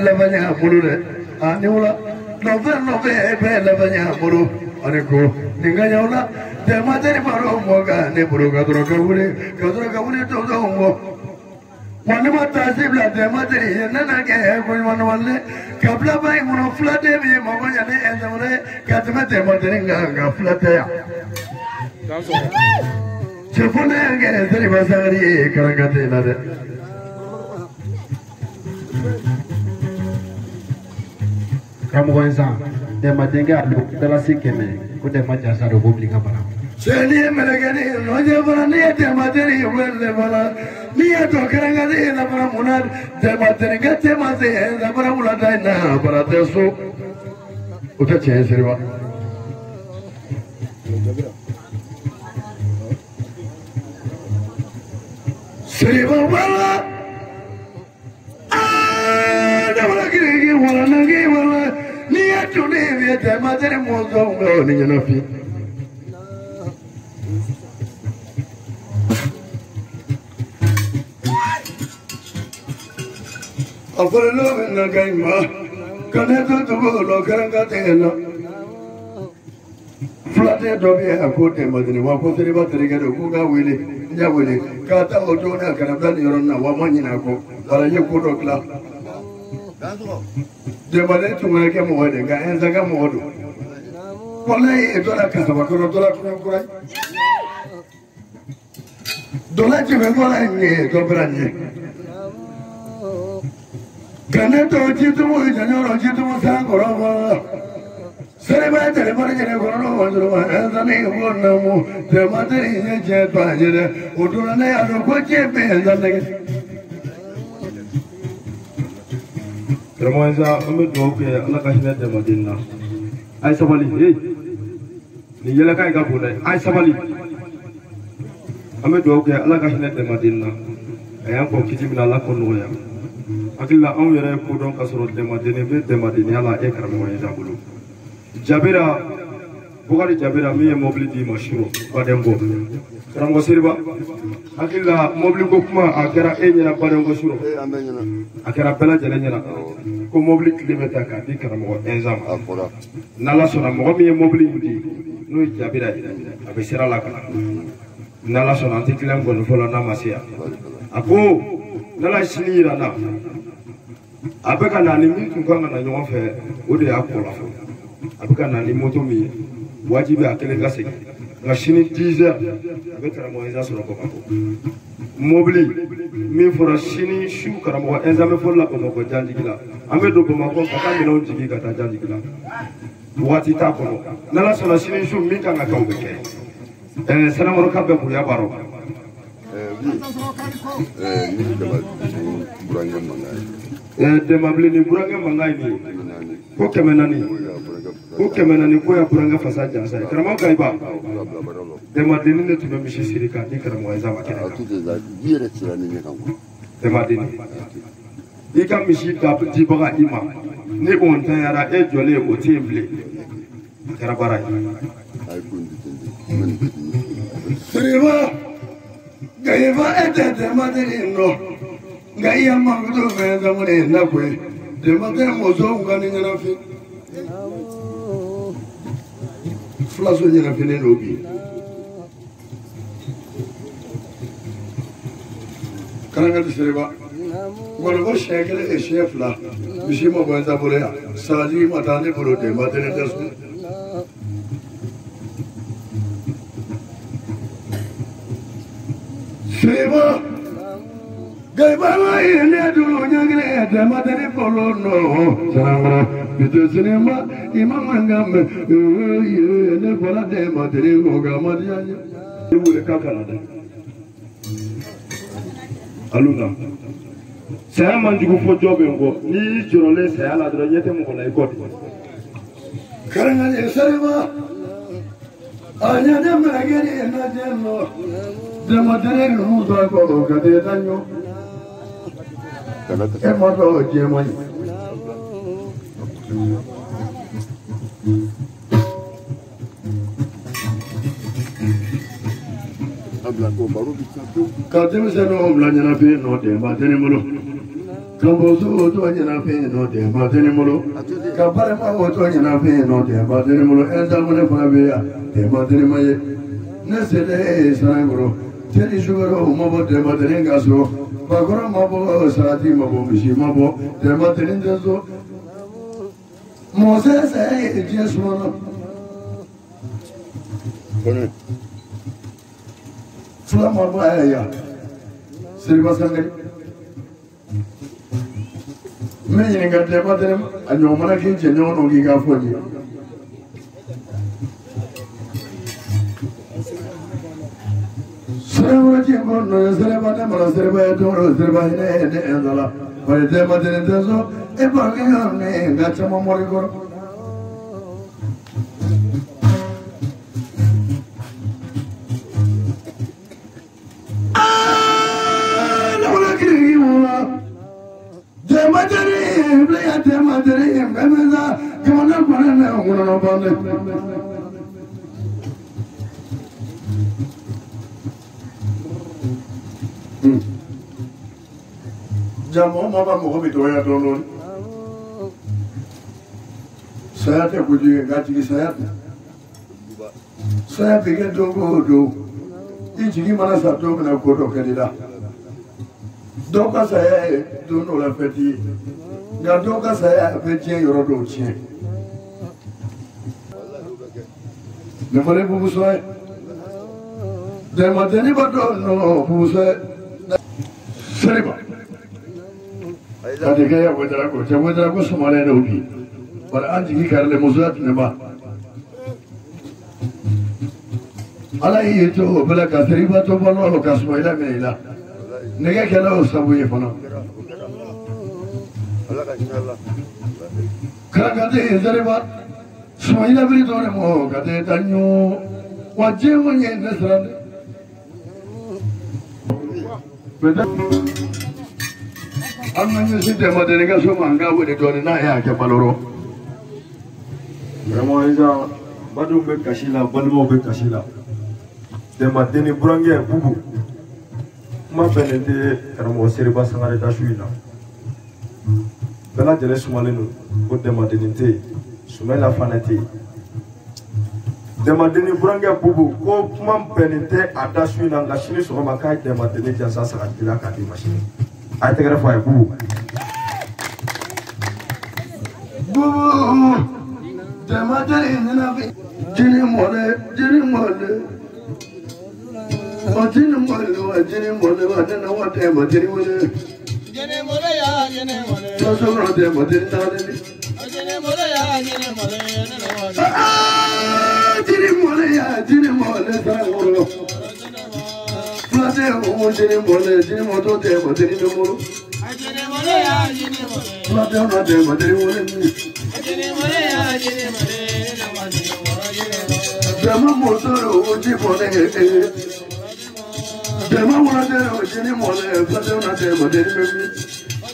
Laban y'a bolo dɛ a ni wula nɔfɛ e bɛɛ laban y'a bolo ani ko nin ka ɲaw la dɛmɛtɛri baro mɔ kan ne bolo ka sɔrɔ ka wuli ka sɔrɔ ka wuli tɔnsɔnw kɔ wa ne ma taa se bila dɛmɛtɛri ye ne na kɛ ko ɲuman wale ka bila ba in kɔnɔ filaden min ye mɔgɔ ɲa ne ɛnzamana ye ka tɛmɛ dɛmɛtɛri kan nka fila tɛ yan cɛ fo ne y'an kɛ Seriba Sangare ye karanka tɛ la dɛ. Karamɔgɔ in san dɛmɛ denkɛ a don dalasi 100 ko dɛmɛ jasa don ko bilen ka bana. Cɛ n'i ye mɛlɛkɛnin ye nɔjɛ fana n'i ye dɛmɛtɛri ye wele fana n'i ye tɔ kɛrɛnkɛrɛn ye la fana mun na dɛmɛtɛri ka cɛ ma se la fana wulada in na fana tɛ so o tɛ tiɲɛ ye Seriba. Seriba wala aa dabala kiriki wala nagi wala n'i ye tuni ye dɛmɛtɛri mɔzɔn bɛ o ni ɲɛnafin. A fɔra n'o bɛ na ka ɲi ma ka ne to dugu la kɛrɛnkɛ tɛ la filaden dɔ bɛ yen a ko dɛmɛtɛri wa ko Seriba terikɛ don k'u k'a wele n y'a wele k'a ta o don na ka na bila nin yɔrɔ in na wa ma ɲinɛ a kɔ wala n ye ko dɔ dilan dɛmɛtɛri tun ka kɛ mɔgɔ ye dɛ nka ɛnza ka mɔgɔ don walayi dɔ la kasaba kɔrɔ dɔ la kura kura dɔ la jɛmɛ bɔra ɲɛ dɔ bɔra ɲɛ. Ka ne to jitumu janyɔrɔ jitumu san kɔrɔ kɔrɔ Seriba ye telefɔni ɲini kɔrɔ wa ɛnzani ko namu dɛmɛtɛri ye tiɲɛ to a ye dɛ o donna ne y'a dɔn ko tiɲɛ bɛ ɛnzan nɛgɛ. Karamɔgɔ Ɛnza an bɛ dugawu kɛ Ala ka hinɛ dɛmɛden na a ye sabali ee nin yɛlɛkan in ka bon dɛ a ye sabali an bɛ dugawu kɛ Ala ka hinɛ dɛmɛden na a y'an kɔ kiti min na Ala k'o nɔgɔya. Hakili la anw yɛrɛ ye kodɔn ka sɔrɔ dɛmɛdenni bɛ dɛmɛdenya la e karamɔgɔ Ɛnza bolo. Jabira Bukari Jabira min ye mobili d'i ma suro Badenko karamɔgɔ Seriba hakili la mobili ko kuma a kɛra e ɲɛna Badenko suro a kɛra bɛɛ lajɛlen ɲɛna ko mobili tile bɛ ta k'a di karamɔgɔ Ɛnza ma n'Ala sɔnna mɔgɔ min ye mobili in di n'o ye Jabira ye a bɛ sira la ka na n'Ala sɔnna an tɛ tilen gɔni fɔlɔ n'a ma se yan a ko n'Ala ye sini yira n na a bɛ ka na ni min tun kan ka na ɲɔgɔn fɛ o de y'a kɔ la fɔlɔ a bɛ ka na ni moto min ye wajibi a kelen ka segin nka sini 10 heures a bɛ karamɔgɔ Ɛnza sɔrɔ Bamakɔ mobili min fɔra sini su karamɔgɔ Ɛnza bɛ fɔli la Bamakɔ Janjigi la an bɛ don Bamakɔ ka taa minɛnw jigin ka taa Janjigi la waati t'a kɔnɔ n'Ala sɔnna sini su min kan ka kɛ o bɛ kɛ ɛɛ Sanankɔrɔ ka bɛɛ bonya b'a rɔ. Dɛmɛbilen ni burankɛ mankan ye nin ye ko 400 ko 400 ko ya burankɛ fasa jansa ye karamɔgɔ Gayiba dɛmɛdenni de tun bɛ misi siri k'a di karamɔgɔ Ɛnza ma kɛnɛ kan dɛmɛdenni i ka misi dibaga i ma ni o ntanyara e jɔlen o tɛ yen bilen a kɛra baara ye. Seriba Gayiba e tɛ dɛmɛtɛri nɔ nka i y'a mankutu fɛn samuni na koyi dɛmɛtɛri musow ka ni ɲɛnafin filaso ɲɛnafinen don bi Karankati Seriba wɔlɔfɔ siɲɛ 1 siɲɛ 2 misi ma bɔ Ɛnza bolo yan sagaji ma taa ne bolo dɛmɛtɛri tɛ sun. Seriba Gayiba ye ne duru ɲɛgɛnɛ dɛmɛtɛri bolo nɔ Sanankɔrɔ bitɛ sinima i ma mankan mɛn ne bɔra dɛmɛtɛri ko ka ma diya n ye. I wele k'a kana dɛ aluna saya man jugu fo jɔ bɛ n kɔ n'i y'i jɔrɔlen saya la dɔrɔn ɲɛ tɛ mɔgɔ la i kɔ de. Karankati Seriba a ɲɛ tɛ mɛlɛkɛni na jɛ nɔ dɛmɛtɛri ninnu tɔ kɔ ka tɛ taa ɲɔ e ma dɔn jɛman ye. Ka denmisɛnninw bila ɲɛnafin nɔ dɛmɛtɛri bolo. Ka bozo o to ɲɛna fɛn nɔ tɛ ba tɛ ne bolo. Ka balima o to ɲɛna fɛn nɔ tɛ ba tɛ ne bolo. Ɛnzamune fana bɛ yan tɛ ba tɛ ne ma ye. Ne selen e ye Sanankɔrɔ. Cɛ ni sukaro ma bɔ dɛmɛtɛni ka so. Bakɔrɔ ma bɔ salati ma bɔ misi ma bɔ dɛmɛtɛni tɛ so. Mɔgɔ sɛ ye diɲɛ sumana. Fila ma bɔ a yan. Seriba Sangare. N bɛ ɲininka dɛmɛtɛni a ɲɔgɔn mana k'i cɛ ɲɔgɔn nɔ k'i k'a fɔ n ye. Sɛbɛn ti ko no sɛbɛn ne mara sɛbɛn ye don o sɛbɛn hinɛ ye ne ɛnda la bari dɛmɛtɛni tɛ so e barokɛ yɔrɔ ne nka caman mɔri kɔrɔ. Aa ne wolo kiriki mun na dɛmɛtɛni bilen dɛmɛtɛni fɛn bɛ sa jamana kɔnɔ ne ŋɔnɔ ban dɛ. Jamu ma ba mɔgɔ bɛ dɔgɔya dɔɔnin dɔɔnin. Saya tɛ kojugu ye nka jigi saya tɛ. Saya bɛ kɛ don o don. I jigi mana sa don min na ko dɔ kɛr'i la. Dɔw ka saya ye don dɔ la fɛti ye. Nka dɔw ka saya bɛ diɲɛ yɔrɔ dɔw tiɲɛ. Nin fana ye bubusɔ ye. Dɛmɛtɛni ba dɔw nɔ bubusɔ ye. Seriba. K'a ya wajara ko cɛ wajara ko sumalen dɔw bi bari an jigi karilen musoya tun ba ala y'i to o bɛɛ la ka Seriba to balo la ka Sumayila minɛ i la nɛgɛ kɛla o sabu ye fana karakate Seriba Sumayila biri dɔɔnin mɔ ka tɛ taa ɲɔ wa diɲɛ ma ɲɛ ne siran dɛ. An ka ɲɛsin dɛmɛtɛni ka so ma an k'a wele dɔɔnin n'a y'a kɛ balo rɔ. Vraiment Isa badenw bɛ kasi la balimaw bɛ kasi la dɛmɛtɛni burankɛ Bubu kuma bɛnnen tɛ karamɔgɔ Seriba Sangare da su in na bɛɛ lajɛlen sumalen don ko dɛmɛtɛni tɛ yen Sumayila fana tɛ yen dɛmɛtɛni burankɛ Bubu ko kuma bɛnnen tɛ a da su in na nka sini sɔgɔma k'a ye dɛmɛtɛni jansa sagadi la k'a d'i ma sini. A ye tɛgɛrɛ fɔ a ye Bubu. Bubu dɛmɛtɛni ɲɛna fɛ jini mɔle jini mɔle wa jini mɔle wa jini mɔle wa nana wa dɛmɛtɛni wele. Jini mɔle ya jini mɔle. Sɔsɔrɔ dɛmɛtɛni taalen. Jini mɔle ya jini mɔle nana wa. Aa jini mɔle ya jini mɔle Sanankɔrɔ. Filate o jini mɔle jini mɔtɔ dɛmɛtɛni bɛ bolo. Jini mɔle ya jini mɔle. Filate o dɛmɛtɛni wele. Jini mɔle ya jini mɔle nana wa jini mɔle. Dɛmɛ mɔtɔ o ji mɔle. Dɛmɛ wulate o jini mɔle filate o dɛmɛtɛni bɛ mi.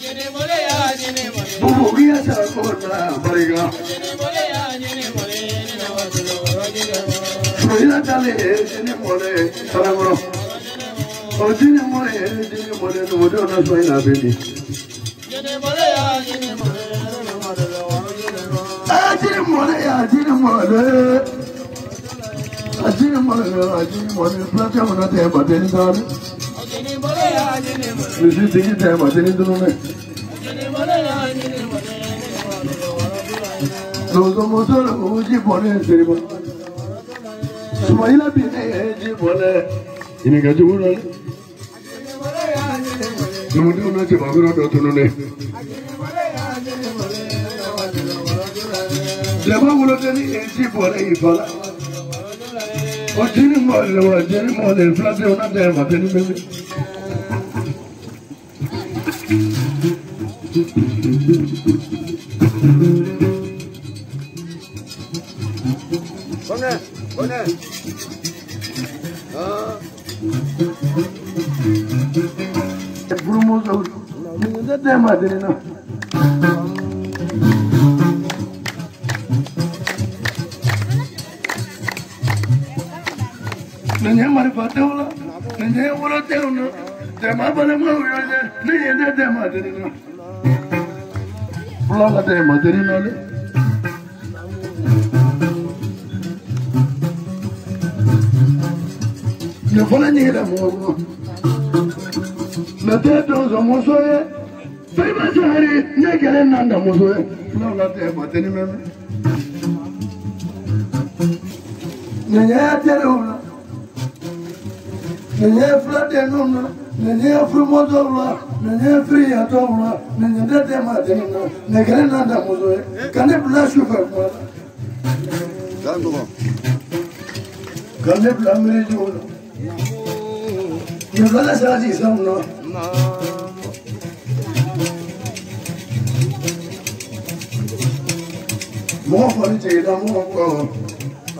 Jini mɔle ya jini mɔle. Bubu k'i ya sara ko na barika. Jini mɔle ya jini mɔle nana wa jini mɔle. Sumayila talen jini mɔle Sanankɔrɔ. O jini mɔle jini mɔle numudenw na Sumayila bɛ min. Jini mɔle ya jini mɔle nana wa jini mɔle. Aa jini mɔle ya jini mɔle. A jini mɔle a jini mɔle filakɛ mun na dɛmɛtɛni taalen. Jini mɔle ya jini mɔle. Misi tigi dɛmɛtɛni dunu dɛ. Jini mɔle ya jini mɔle nana wa jini mɔle. Donso muso o ji bɔnɛ Seriba. Sumayila bi ne ye ji bɔnɛ. Ɲininka jugu la dɛ. Numudenw na cɛbakɔrɔ dɔ tunu dɛ. Jama wolodenni ye ji bɔnɛ i fa la. O jini mɔle wa jini mɔle filadenw na dɛmɛtɛni bɛ min. Bonne, bonne. Ah. Furumuso nin tɛ dɛmɛtɛni na. Nin ye marifa tɛw la nin ye wolo tɛw na dɛmɛ balimaw yɛrɛ ne ye tɛ dɛmɛtɛni na. Fula la tɛ materi nɔ dɛ. Ne fana ɲiginna mɔgɔ kɔnɔ. Ne tɛ dɔnsɔn muso ye. Fɛnba sahari ne kɛlen n'an da muso ye. Fulaw la tɛ materi mɛn. Nin ye teriw la. Nin ye filadenninw na. Nin ye furumɔtɔw la. Nin ye firiyatɔw la. Nin ye ne tɛ materi na. Ne kɛlen n'an da muso ye. Ka ne bila sufɛ kuma la. Ka ne bila miirijiw la. Nin fana sara ti sanu na. Mɔgɔ fɔli jiginna mɔgɔ kɔ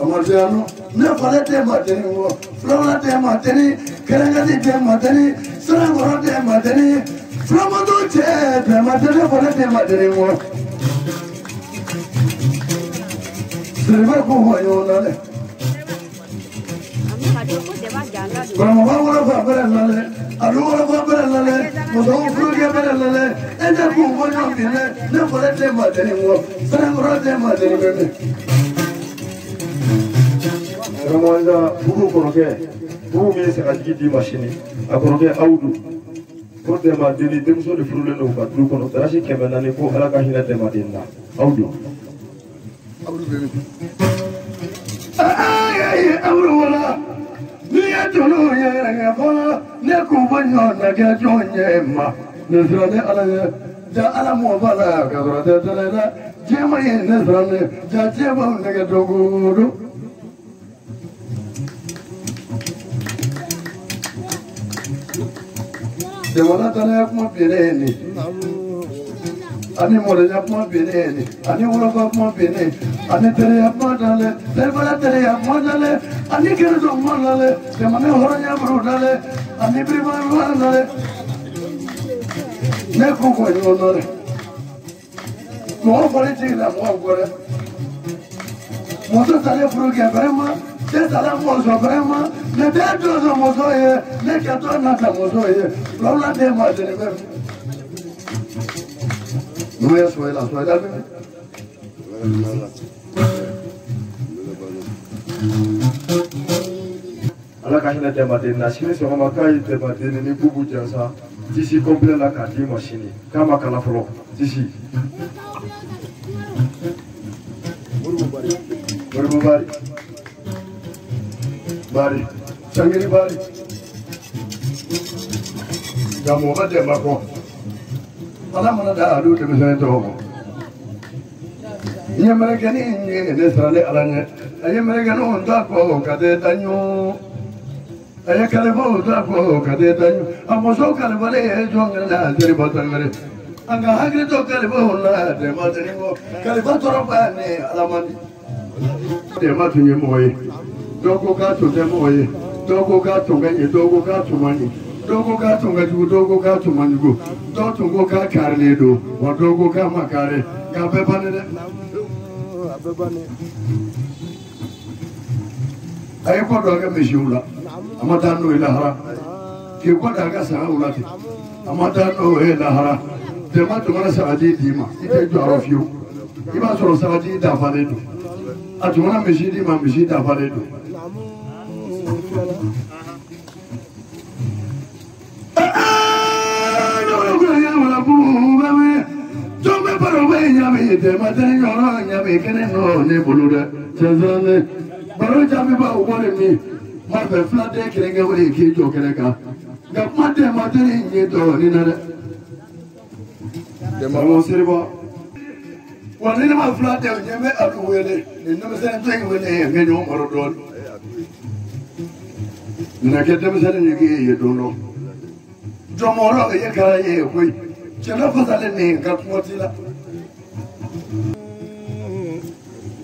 a ma se yan nɔ. Ne fana tɛ materi kɔ. Filanan tɛ materi, kɛrɛnkɛrɛn tɛ materi, sanankɔrɔ tɛ materi, filamatɔ cɛ tɛ materi, ne fana tɛ materi kɔ. Siribe ko fɔ ɲɔgɔn na dɛ. Karamɔgɔ wɛrɛ fa bɛrɛ la dɛ, a du wɛrɛ fa bɛrɛ la dɛ, musow furukɛ bɛrɛ la dɛ, e tɛ kun fɔ ɲɔgɔn bi dɛ, ne fana tɛ materi kɔ, sanankɔrɔ tɛ materi bɛ dɛ. Karamɔgɔ Isa, Bubu kɔrɔkɛ, Bubu min ye sagajigi d'i ma sini, a kɔrɔkɛ Awudu, ko Dɛmaden denmuso de furulen don u ka du kɔnɔ, tarasi 400 ko Ala ka hinɛ Dɛmaden na, Awudu. Awudu bɛ min? Awudu wala. N'i ye tulu yɛrɛkɛ fɔlɔ, ne k'u bɔ ɲɔgɔn na kɛ jɔn ye ma. Ne siran ne Ala ye, ja Ala mɔ b'a la ka sɔrɔ tɛ tɛlɛ la. Jɛman ye ne siran ne, ja jɛmanw nɛgɛ don o don. Jamana tanaya kuma binnen ye nin, ani mɔdenya kuma binnen ye nin, ani wolofa kuma binnen, ani teriya kuma dalen, teribala teriya kuma dalen, ani kereso kuma dalen, jamana hɔrɔnya buru dalen, ani birima kuma dalen. Ne ko ko ɲɔgɔn dɔn dɛ. Mɔgɔ fɔli jiginna mɔgɔ kɔ dɛ. Muso talen furu kɛ vraiment, cɛ talen mɔsɔn vraiment, ne tɛ dɔsɔn muso ye, ne kɛtɔ na ta muso ye, filaw la den ma deli bɛ. N'u ye sɔn i la, sɔn i la bɛ. Ala ka hinɛ Dɛmaden na, sini sɔgɔma k'a ye Dɛmaden ni Bubu jansa tisi complet la k'a d'i ma sini, k'a ma kalan fɔlɔ, tisi. Moribo Bari. Bari. Sangiri Bari. Nka mɔgɔ ma Dɛmba kɔ. Ala mana da a du denmisɛnnin tɔgɔ kɔ. N ye mɛrɛkɛnin ye ne siran ne Ala ɲɛ. A ye mɛrɛkɛninw ta kɔ ka tɛ da ɲɔgɔn. A ye kalifaw ta kɔ ka tɛ da ɲɔgɔn. A muso kalifalen ye jɔn kɛnɛ na Seriba Sangare. An ka hakili to kalifaw la Dɛmba tɛ kɔ. Kalifa tɔɔrɔ ba ni Ala man di. Dɛmba tun ye mɔgɔ ye. Dɔw ko k'a tun tɛ mɔgɔ ye. Dɔw ko k'a tun ka ɲi, dɔw ko k'a tun man ɲi. Dɔw ko k'a tun ka jugu, dɔw ko k'a tun man jugu. Dɔw tun ko k'a karilen don, wa dɔw ko k'a ma kari. Nka a bɛɛ bannen dɛ. A ye kɔ dɔ kɛ misiw la, a ma taa n'o ye lahara. K'i kɔ da a ka sagaw la ten, a ma taa n'o ye lahara. Dɛmba tun mana sagaji d'i ma, i tɛ jɔ a rɔ fiyewu. I b'a sɔrɔ sagaji dafalen don. A tun mana misi d'i ma, misi dafalen don. Ne bolo dɛ, cɛ baro jaabi b'a wari min ma fɛ filaden kelen kɛ wele k'i jɔ kɛnɛ kan, nka kuma Dɛmba tɛ nin ye dɔɔnin na dɛ. Karamɔgɔ Seriba. Wa ni ne ma filaden ɲɛ bɛ a wele nin denmisɛnnin tɔ in wele n bɛ ɲɔgɔn baro dɔɔnin. Nin kɛ denmisɛnnin ye k'i ye don dɔ. Jɔnmɔrɔ ye kɛra ye koyi, cɛ dɔ fasalen nin ka kuma t'i la.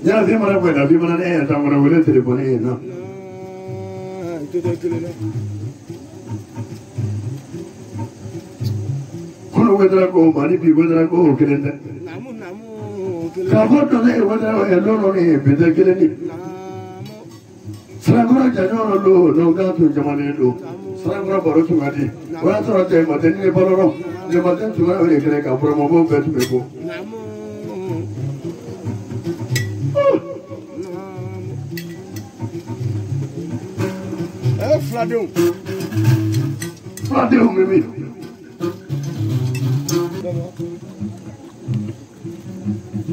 Ɲɛnafin mana bɔ yen na, f'i mana ne yɛrɛ ta kɔnɔ wele telefɔni ye na. Kunu wetara ko ma ni bi wetara ko kelen tɛ. K'a fɔ dɔ ne ye wetara ye lɔnɔ ni bi tɛ kelen ye. Sirankɔrɔ jaɲɔgɔn don n'o k'a tun jamanen don. Sirankɔrɔ baro tun ka di. O y'a sɔrɔ Dɛmba tɛ ni balo rɔ. Dɛmba tɛ tun bɛ o de kɛnɛ kan, buramabɔw bɛɛ tun bɛ bɔ. Filadenw. Filadenw bɛ min?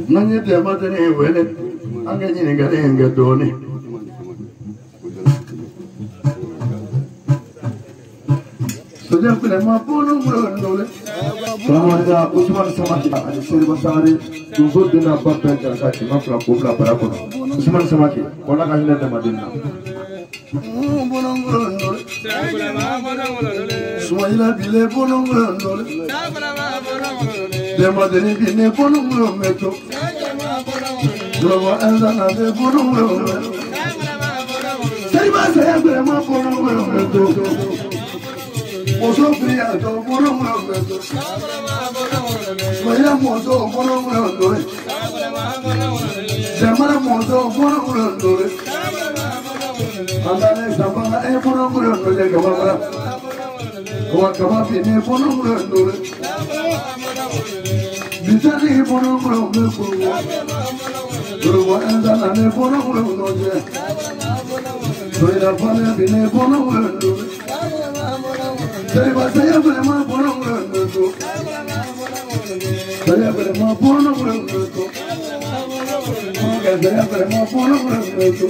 N'an ye dɛmɛtɛnɛ wele, an ka ɲininkali in kɛ dɔɔnin. Sojɛ filɛ ma bolo dole. Karamɔgɔ Usumani Samake ani Seriba Sangare donso den n'a ba bɛɛ jara ka 200 k'o bila bara kɔnɔ. Usumani Samake wala ka hinɛ damaden na. Sumayila bile bolo dole. Dɛmɛtɛnɛ bile bolo mɛto. Dɔrɔbɔ ɛnzana bɛ bolo mɛto. Seriba saya filɛ ma bolo mɛto. Muso firiya tɔ bolo mɛto. Sumayila mɔtɔ bolo dole. Jamana mɔtɔ bolo dole. Andale sabana e bolo dole kaba. Wa kaba fini bolo dole. Bitani bolo mɛto. Dɔrɔbɔ ɛnzana ne bolo dole. Soyila fana bile bolo dole. Seriba saya filɛ ma bolo mɛto. Saya filɛ ma bolo mɛto. Saya filɛ ma bolo mɛto.